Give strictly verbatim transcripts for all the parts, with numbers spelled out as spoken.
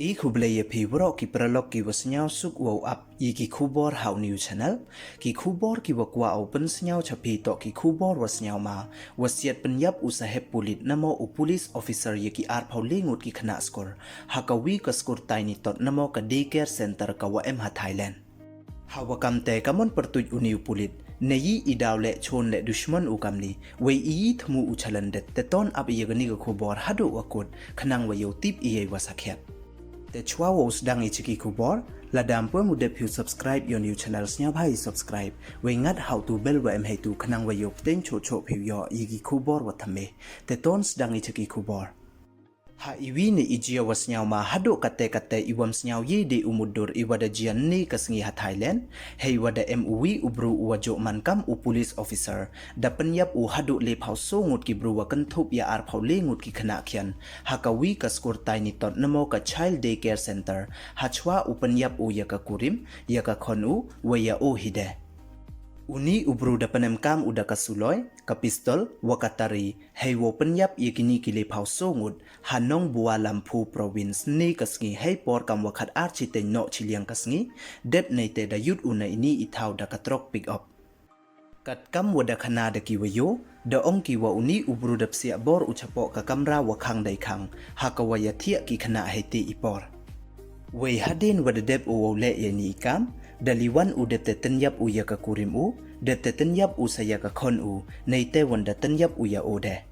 I khublei ya phi waroh ki paralok ki wa sniawsuk wow ap ya ki khubor ha u new channel. Ki khubor ki wa kwah u pynsniaw cha phi toh ki khubor wa sniawma, wa siat pynyap u sahep pulit namo u police officer ya ki arphaw le ngut ki khynnah skur ha ka wi ka skur tai ni tot namo ka daycare center ka wa em ha Thailand. Ha wa kam te ka mon pyrtuit u ni u pulit, ne yi i daw le chon le dushmon u kam ni, wei i yi thmu u chalan det, te ton ap ya ka ni ka khubor haduh wa kut, khnang wa yow tip i yei wa sakhiat. Te chwa wow sdang i chi ki khubor, la dam pwe mu dep phi u subscribe ya u new channel, sniawbha i subscribe, wei ngat ha u tu bell wa em hei tu khnang wa yow pteng choh choh phi u yoh ya ki khubor wa thymme. Te ton sdang i chi ki khubor. Ha i wi ni i jia wa sniawma haduh kate kate i wam sniaw ye de u mutdur i wa da jia ni ka sngi ha Thailand, hei wa da em u wi u bru u wa joh man kam u police officer, da pynyap u haduh le phaw so ngut ki bru wa kynthup ya arphaw le ngut ki khynnah khian, ha ka wi ka skur tai ni tot namo ka child daycare center, ha chwa u pynyap u ya ka kurim, ya ka khon u, wa ya u hi de. U ni u bru da pynem kam u da ka suloi, ka pistol, wa ka tari, hei wow pynyap ya ki ni ki le phaw so ngut, ha Nongbua Lamphu province ni ka sngi hei por kam wa khat ar chiteng noh chiliang ka sngi, dep nei te da yut u na i ni i thaw da ka truck pick up. Kat kam wa da khana da ki wa yoh, da ong ki wa u ni u bru da psiah bor u chapoh ka kamra wa khang dai khang, ha ka wa ya thiah ki khynnah hei te i por. Wei hadien wa da dep u wow le ya ni i kam, da liwan u dep te tynyap u ya ka kurim u, dep te tynyap u sa ya ka khon u, nei te wan da tynyap u ya u de.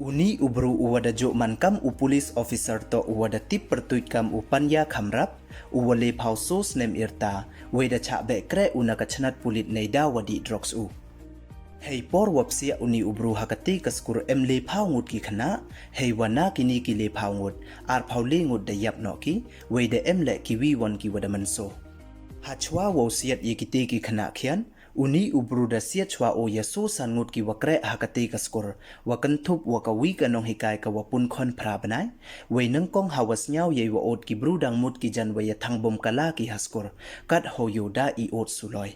U ni u bru u wa da joh man kam u police officer toh u wa da tip pyrtuit kam u Panya Khamrap, u wa le phaw so snem irta, wei da chah beh kreh u na ka chnat pulit nei da wa di drugs u. Hei por wa psiah u ni u bru ha kate ka skur em le phaw ngut ki khynnah, hei wa na ki ni ki le phaw ngut, arphaw le ngut da yap noh ki, wei da em le ki wi wan ki wa da mynso. Ha chwa wow siat ya kite ki khynnah khian, u ni u bru da siat chwa u ya so san ngut ki wa kreh ha kate ka skur, wa kynthup wa ka wi ka nonghikai ka wa pun khon phra bnai, wei nyngkong ha wa sniaw yei wa ot ki bru dang mut ki jan wa ya thang bom kala ki ha skur, kat ho yoh da i ot suloi.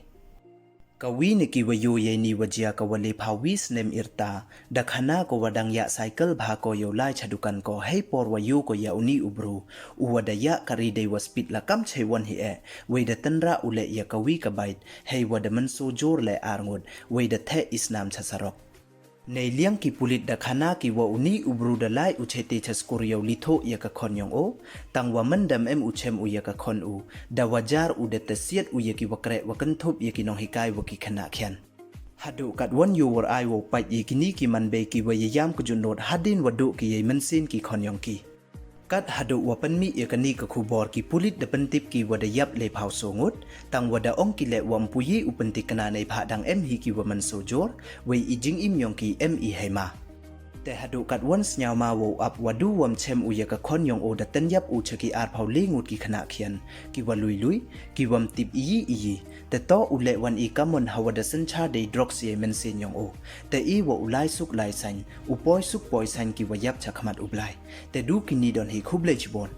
Ka wi ni ki wa yoh yei ni wa jia ka wa le phaw wi snem irta, da khana ko wa dang ya cycle bha ko yow lai cha dukan ko hei por wa yoh ko ya u ni u bru, u wa da ya kari dei wa speed la kam chei wan hi e, wei da tynra u le ya ka wi ka bike, hei wa da mynso jur le ar ngut, wei da theh i snam cha sarok. Nei liang ki pulit da khana ki wa u ni u bru da lai u chei te cha skur yow lithoh ya ka khon yong u, tang wa man dam em u chem u ya ka khon u, da wa jar u dep te siat u ya ki wa kreh wa kynthup ya ki nonghikai wa ki khynnah khian. Haduh kat wan yoh war ai wow pait ya ki ni ki man bei ki wa ya yam ka jun rot hadien wa duh ki yei mynsiem ki khon yong ki. Kat haduh wa pynmih ya ka ni ka khubor ki pulit da pyntip ki wa da yap le phaw so ngut, tang wa da ong ki le wa mpu ye u pyntikna nei pha dang em hi ki wa mynso jur, wei i jingim yong ki em i hei ma. Te haduh kat wan sniawma wow ap wa du wam chem u ya ka khon yong u da tynyap u cha ki arphaw le ngut ki khynnah khian, ki wa lui lui, ki wam tip i yi i yi, te toh u le wan i kamon ha wa da synchar dei drugs yei mynsiem yong u, te i wa u lai suk lai sain, u poi suk poi sain ki wa yap cha khmat u Blai. Te du ki ni don hi, khublei chibun.